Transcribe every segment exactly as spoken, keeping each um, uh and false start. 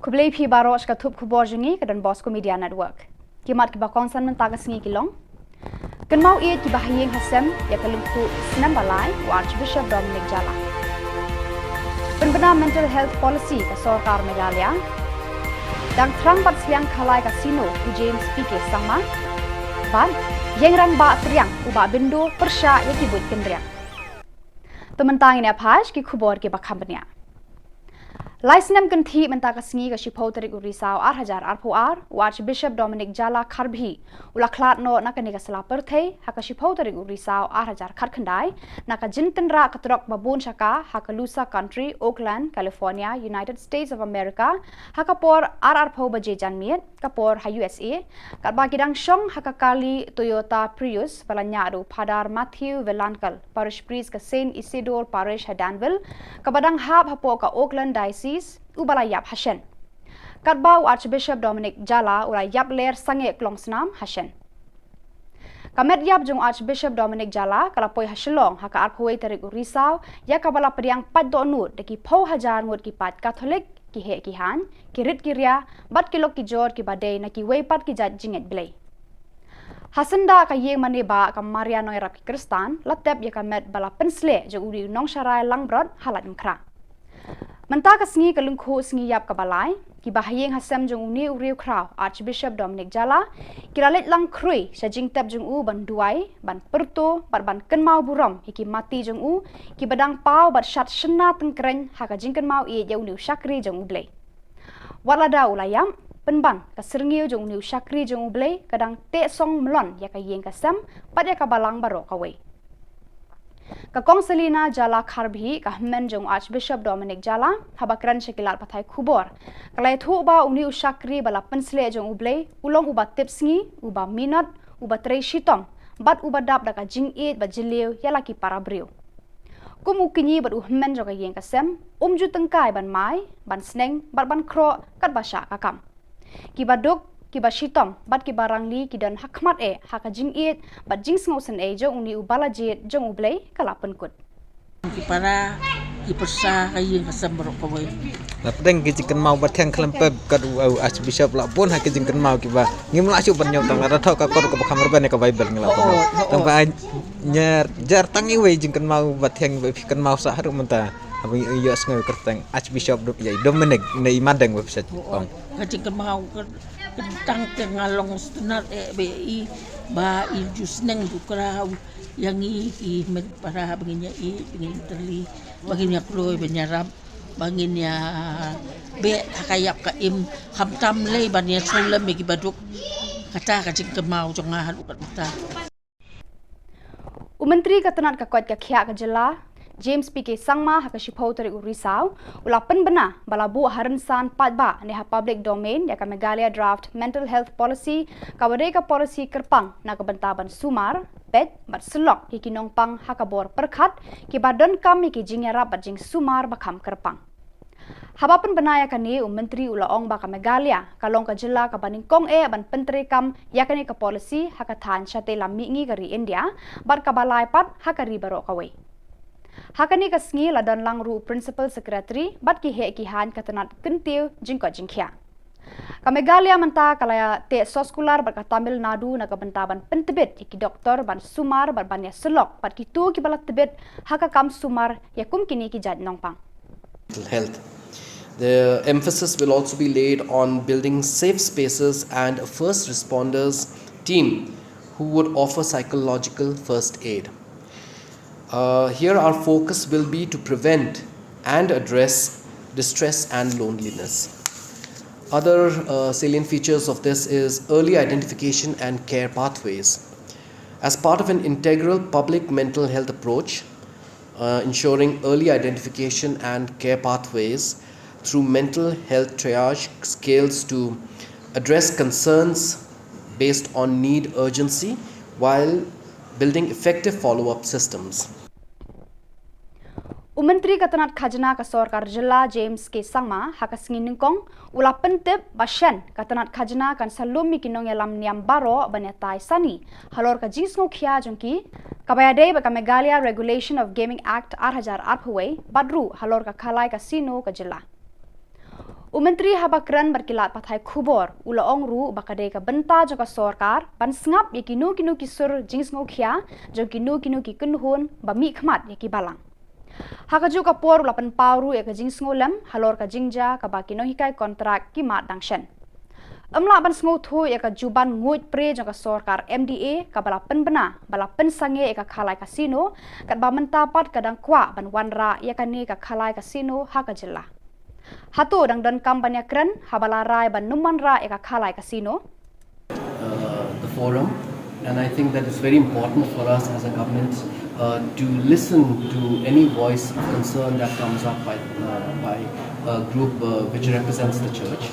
Khublei phi baroh sha ka thup khubor jong ngi ka Don Bosco Media Network. Ki mat kiba kongsan mynta ka sngi ki long: Kynmaw ïeit kiba ha ïing ha sem ïa ka lyngkhuh snem ba lai u Archbishop Dominic Jala. Pynbna Mental Health Policy ka sorkar Meghalaya. Dang thrang bad sliang khalai ka Sino u James P K Sangma. Bad ïeng rangbah triang u Bah Bindo pyrshah ïa ki buit kynriang. To mynta ngin ïa peit ki khubor kiba kham bniah. Lai snem kynthih mynta ka sngi ka shiphew tarik u Risaw ar hajar arphew ar, u Archbishop Dominic Jala Kharbhi u la khlad noh na kane ka sla pyrthei ha ka shiphew tarik u Risaw ar hajar khatkhyndai, na ka jingtynrah ka trok ba bun sha ka ha ka Lusa Country, Oakland, California, United States of America, ha ka por ar arphew baje janmiet, ka por ha U S A, katba ki dang shong ha ka kali Toyota Prius ba la ñiah da u Phadar Matthew Villancal, Parish Priest ka Saint Isidore Parish ha Danville, kaba dang hap hapoh ka Oakland Diocese, u ba la ïap ha shen. Katba u Archbishop Dominic Jala u la ïap ler sangeh klong snam ha shen. Ka met ïap jong u Archbishop Dominic Jala ka la poi ha Shillong ha ka arphew wei tarik u Risaw, ïa kaba la pdiang pait dohnud da ki phew hajar ngut ki paid Katholik, ki heh ki haiñ, ki rit ki ria, bad ki lok ki jor kiba dei na kiwei pat ki jait jingngeit Blei. Ha syndah ka ïing mane ba ka Maria Nongïarap ki Khristan la tep ïa ka met ba la pynsleh jong u nongshakri langbrot ha Laitumkhrah. Mynta ka sngi ka lyngkhuh sngi ïap kaba lai, kiba ha ïing ha sem jong une u riewkhraw Archbishop Dominic Jala ki la leit lang khrui sha jingtep jong u ban duwai, ban pyrto bad ban kynmaw burom ïa ki mati jong u kiba dang paw bad shad shynna tyngkreiñ ha ka jingkynmaw ïeit ïa une u shakri jong U Blei. Wat lada u la ïap, pynban ka syrngiew jong une u shakri jong U Blei ka dang teh song mlien ïa ka ïing ka sem bad ïa ka balang baroh kawei. Ka Kong Selina Jala Kharbhi, ka hynmen jong u Archbishop Dominic Jala, haba kren sha ki lad pathai khubor, ka la ïathuh ba une u shakri ba la pynsleh jong U Blei u long uba tipsngi, uba minot, uba trei shitom bad uba dap da ka jingïeit bad jylliew ïa la ki para briew. Kum u kñi bad u hynmen jong ka ïing ka sem, um ju tyngkai ban mai, ban sneng bad ban khroh katba shah ka kam. Kiba duk, kiba shitom bad kiba rangli ki don ha khmat eh ha ka jingïeit bad jingsngewsynei jong une u ba la jied jong U Blei, ka la pynkut. Ki para, ki pyrsa ka ïing ka sem baroh kawei. La pdeng ki jingkynmaw ba thiang khlem pep, kat u, u Archbishop la bun ha ki jingkynmaw kiba ngim lah shuh ban ñiew tang, lada thoh ka kot kaba kham rben ïa ka Baibl ngi la pyndonkam. Tang ba ai ñiar jar tang iwei jingkynmaw ba thiang ba phi kynmaw sah haduh mynta. Haba ngi ïohsngew kyrteng Archbishop Dom-, ïa i Dominic ne i Madeng ba phi sa ong. Ka jingkynmaw ka, ka tang te nga long stunat eh ba i, ba i ju sneng ju khraw ïa ngi ki met para ba ngin ïa i, ba ngin ïa tyrli, ba ngin ïa kloi, ba ngin ïa rap, ba ngin ïa beh ha ka ïap ka im, khamtam lei ban ïa sngewlem ïa kiba duk. Kata ka jingkynmaw jong nga haduh katta. U Myntri ka tnat ka koit ka khiah ka jylla, James P K Sangma, ha ka shiphew tarik u Risaw u la pynbna ba la buh ha rynsan paidbah ne ha public domain ïa ka Meghalaya Draft Mental Health Policy, kaba dei ka policy kyrpang na ka bynta ban sumar, peit bad syllok ïa ki nongpang ha ka bor pyrkhat kiba donkam ïa ki jingïarap bad jingsumar ba kham kyrpang. Haba pynbna ïa kane, u Myntri u la ong ba ka Meghalaya ka long ka jylla kaba nyngkong eh ban pyntreikam ïa kane ka policy ha ka thaiñ shatei lam mihngi ka ri India bad kaba lai pat ha ka ri baroh kawei. Ha kane ka sngi la don lang ruh u Principal Secretary bad ki heh ki haiñ ka tnat kyntiew jingkoit jingkhiah. Ka Meghalaya mynta ka la teh soskular bad ka Tamil Nadu na ka bynta ban pyntbit ïa ki doktor ban sumar bad ban ïa syllok bad kito kiba la tbit ha ka kam sumar ïa kum kine ki jait nongpang. Mental health. The emphasis will also be laid on building safe spaces and a first responders team who would offer psychological first aid. Uh, here, our focus will be to prevent and address distress and loneliness. Other uh, salient features of this is early identification and care pathways. As part of an integral public mental health approach, uh, ensuring early identification and care pathways through mental health triage scales to address concerns based on need urgency while building effective follow-up systems. U Myntri ka tnat khajna ka sorkar jylla, James K Sangma, ha ka sngi nyngkong u la pyntip ba shen ka tnat khajna kan sa lum ïa ki nongïalam niam baroh ban ïatai sani halor ka jingsngewkhia jong ki kaba ïadei bad ka Meghalaya Regulation of Gaming Act ar hajar arphew wei bad ruh halor ka khalai kasino ka jylla. U Myntri haba kren bad ki lad pathai khubor u la ong ruh ba ka dei ka bynta jong ka sorkar ban sngap ïa kino kino ki sur jingsngewkhia jong kino kino ki kynhun ba mihkhmat ïa ki balang. Ha kajuh ka por u la pynpaw ruh ïa ka jingsngewlem halor ka jingjia kaba ki nonghikai kontrak ki mad dang shen. Ym lah ban sngewthuh ïa ka juban nguid pre jong ka sorkar M D A kaba la pynbna ba la pynsangeh ïa ka Khalai Casino, katba mynta pat ka dang kwah ban wanrah ïa kane ka Khalai Casino ha ka jylla. Hato dang donkam ban ïakren haba la rai ban ym wanrah ïa ka Khalai Casino? uh, the forum, and I think that it's very important for us as a government uh, to listen to any voice of concern that comes up by, uh, by a group uh, which represents the church.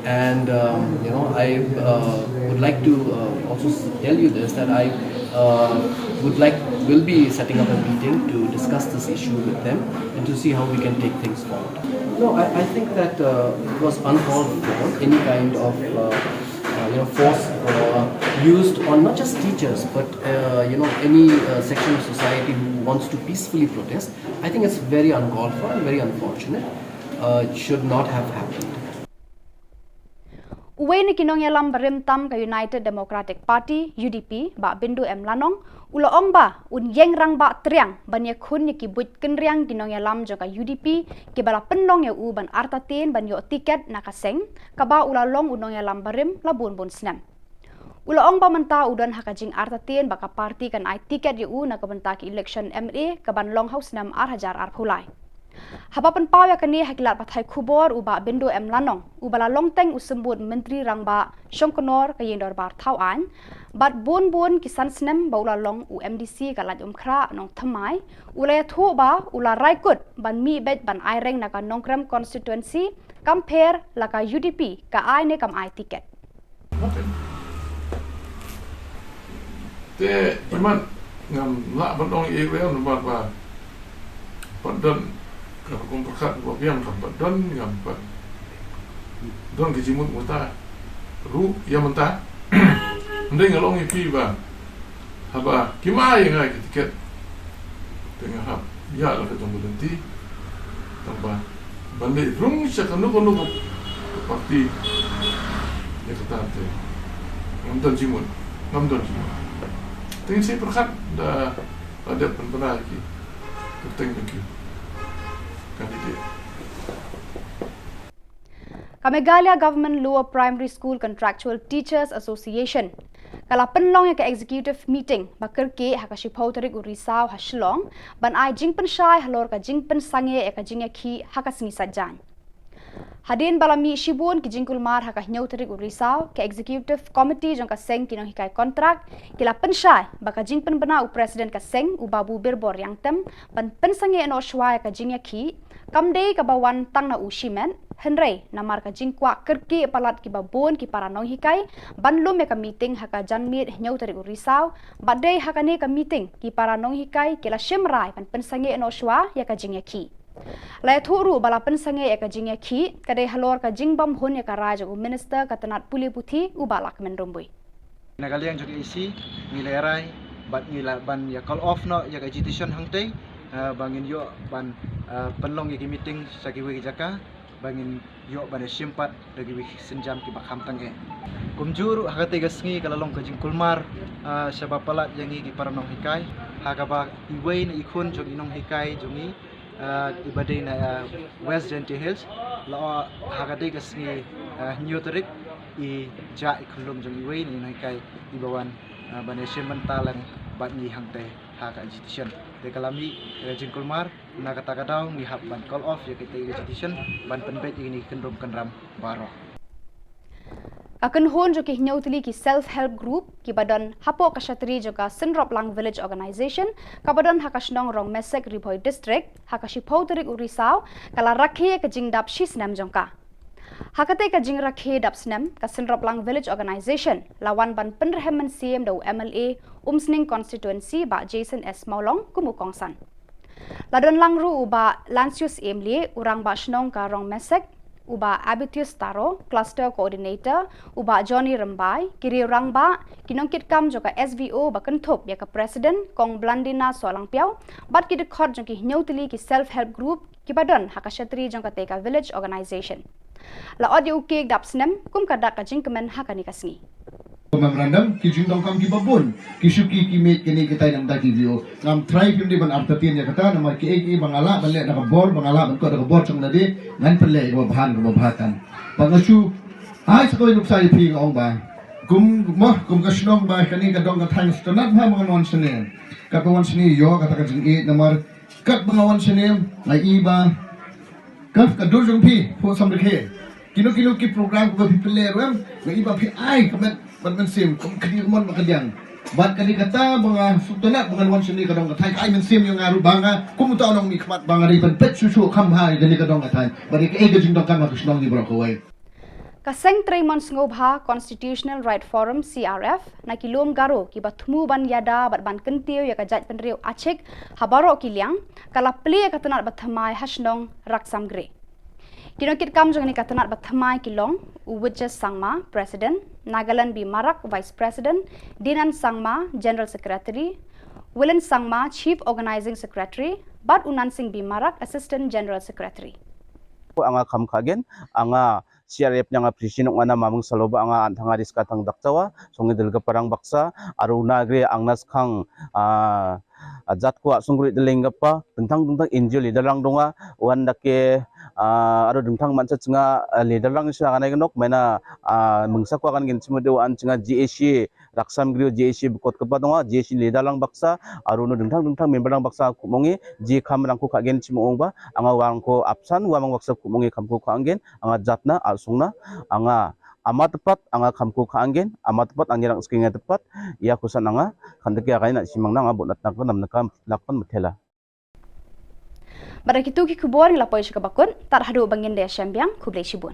And um, you know, I uh, would like to uh, also s- tell you this, that I uh, would like will be setting up a meeting to discuss this issue with them and to see how we can take things forward. No, I, I think that uh, it was uncalled for any kind of uh, uh, you know, force uh, used on not just teachers but uh, you know, any uh, section of society who wants to peacefully protest. I think it's very uncalled for and very unfortunate. Uh, it should not have happened. Uwei na ki nongïalam barim tam ka United Democratic Party, U D P, Bah Bindu M Lanong, u la ong ba un ïeng rangbah triang ban ïakhun ïa ki buit kynriang ki nongïalam jong ka U D P kiba la pynlong ïa u ban artatien ban ïoh tiket na ka seng kaba u la long u nongïalam barim la bun bun snem. U la ong ba mynta u don ha ka jingartatien ba ka party kan ai tiket ïa u na ka bynta ka election M L A kaban long ha u snem ar hajar arphew lai. Haba pynpaw ïa kane ha ki lad pathai khubor u Bah Bindu M Lanong, uba la long teng u symbud Myntri Rangbah shong kynnoh ka Ïing Dorbar Thaw Aiñ bad bun bun ki san snem ba u la long u M D C ka Laitumkhrah Nongthymmai, u la ïathuh ba u la rai kut ban mih beit ban aireng na ka Nongkrem constituency kam pher la ka U D P ka ai ne kam ai tiket. Te imat ngam lah ban ong ïa u namar ba pat don ka rukom pyrkhat ba biang, kam pat don, ngam pat don ka jingmut mynta ruh ïa mynta. Hynrei nga la ong ïa phi ba haba kim ai ïa nga ki tiket te nga hap ïa la ka jong ka lynti. Tang ba ban leit rung sha kano kano ka parti ïa kata te ngam don jingmut, ngam don jingmut. Te ngin sa pyrkhat da la dep pynbna ïa ki kyrteng jong ki candidate. Ka Meghalaya Government Lower Primary School Contractual Teachers Association ka la pynlong ïa ka executive meeting ba kyrkieh ha ka shiphew tarik u Risaw ha Shillong ban ai jingpynshai halor ka jingpynsangeh ïa ka jingïakhih ha ka sngi Saitjaiñ. Hadien ba la mih shibun ki jingkulmar ha ka hynñiew tarik u Risaw, ka executive committee jong ka seng ki nonghikai kontrak ki la pynshai ba ka jingpynbna u president ka seng u Babu Birbor Riangtem ban pynsangeh noh shuwa ïa ka jingïakhih kam dei kaba wan tang na u shimet, hynrei namar ka jingkwah kyrkieh palat kiba bun ki para nonghikai ban lum ïa ka meeting ha ka janmiet hynñiew tarik u Risaw, bad dei ha kane ka meeting ki para nonghikai ki la shim rai ban pynsangeh noh shuwa ïa ka jingïakhih. La ïathuh ruh ba la pynsangeh ïa ka jingïakhih ka dei halor ka jingbymhun ïa ka rai jong u minister ka tnat pule puthi u Bah Lahkmen Rymbui. Na ka liang jong ka E C ngi la rai bad ngi la ban ïa call off noh ïa ka agitation hangtei, eh, ba ngin ïoh ban, eh, pynlong ïa ki meeting sha kiwei ki jaka ba ngin ïoh ban ïashim pat da kiwei ki sienjam kiba kham tang eh. Kumjuh ruh ha katei ka sngi ka la long ka jingkulmar, eh, shaba palat ïa ngi ki para nonghikai ha kaba iwei na i khun jong i nonghikai jong ngi, eh, iba dei na, eh, West Jaintia Hills, la, ha katei ka sngi, eh, hynñiew tarik i jah i khyllung jong iwei na i nonghikai iba wan, eh, ban ïashim bynta lang bad ngi hangtei ha ka agitation. Te ka la mih ka jingkulmar, na kata ka daw ngi hap ban call off ïa katei ka agitation ban pynbeit ïa kine ki kyndrum kyndram baroh. Ka kynhun jong ki hynñiew tylli ki self help group kiba don hapoh ka shatri jong ka Synroplang Village Organisation kaba don ha ka shnong Rongmesek, Ri Bhoi District, ha ka shiphew tarik u Risaw ka la rakhe ïa ka jingdap shi snem jong ka. Ha katei ka jingrakhe dap snem, ka Synroplang Village Organisation la wan ban pynrhem mynsiem da u M L A Umsning Constituency Bah Jason S Mawlong kum u kongsan. La don lang ruh u Bah Lancius Emley, u rangbah shnong ka Rongmesek, u Bah Abitius Taro, Cluster Coordinator, u Bah Johnny Rymbai, ki riew rangbah, ki nongkitkam jong ka S V O ba kynthup ïa ka President Kong Blandina Sohlangpïaw, bad ki dkhot jong ki hynñiew tylli ki self help group kiba don ha ka shatri jong katei ka Village Organisation. La ot ïa u cake dap snem kum ka dak ka jingkmen ha kane ka sngi. Memorandum, ki jingdonkam kiba bun, ki shuki ki miej, kine kitai namar ki V O. Ngam try phim dei ban artatien ïa kata, namar kiei kiei ba nga lah ban leh da ka bor, ba nga lah ban koh da ka bor jong lade, ngan pynleh ïa kaba bha, kaba bha kan. Ba nga shu ai sa kawei nuksa ïa phi, nga ong ba kum, mo, kum ka shnong ba kane ka dong ka thaiñ sngewtynnat bha ba ngan wan shane. Katba wan shane ïoh kata ka jingïeit, namar katba nga wan shane nga i ba ka, ka dur jong phi, phuh samrkhie. Kino kino ki program kiba phi pynleh ruh em, nga i ba phi ai ka met bad mynsiem, kum ka dei mon ba ka diang. Bad ka dei kata ba nga sngewtynnat ba ngan wan shane ka dong ka thaiñ, ai mynsiem ïa nga ruh ba nga kum uta u nongmihkhmat ba nga dei ban peit shuh shuh kham bha ïa kane ka dong ka thaiñ. Bad ïa kaei ka jingdonkam ha ka shnong hi baroh kawei. Ka Seng Trei Mon Sngewbha Constitutional Right Forum, C R F, na ki lum Garo kiba thmu ban ïada bad ban kyntiew ïa ka jaitbynriew Achik ha baroh ki liang, ka la plie ïa ka tnat bathymmai ha shnong Raksam Gre. Ki nongkitkam jong kane ka tnat bathymmai ki long u Witches Sangma, President, Nagaland B Marak, Vice President, Dinan Sangma, General Secretary, Wilin Sangma, Chief Organizing Secretary, bad u Nansing B Marak, Assistant General Secretary. Anga kham khagen, anga C R F ne anga President ong ana mamung saloba anga an thanga riska thang daktawa, songi dilga parang baksa, aru nagri angnas khang, ah, ajat kwa sungri deling gapa, tentang tentang injil leader lang donga, wan dake, ah, aru tentang mansa chenga, ah, leader lang sila kanai nok, maina, ah, mengsa kwa kan gin cuma dewa an chenga G A C, Raksam Gre G A C bukot kapa donga, G A C leader lang baksa, aru no dengthang dengthang member lang baksa kumongi, G kham rangko khagen chimong ba, anga wangko apsan, wamang baksa kumongi khamko khagen, anga jatna, alsungna, anga ama tepat, anga khamko khagen, ama tepat, anga rang skinga tepat, ïa kusan anga, khandaki agai na chimang na anga bonat nakpan, namnakam lakpan methela. Bad da kitu ki khubor ngi la poi sha kaba kut, tad haduh ba ngin da ïashem biang, khublei shibun.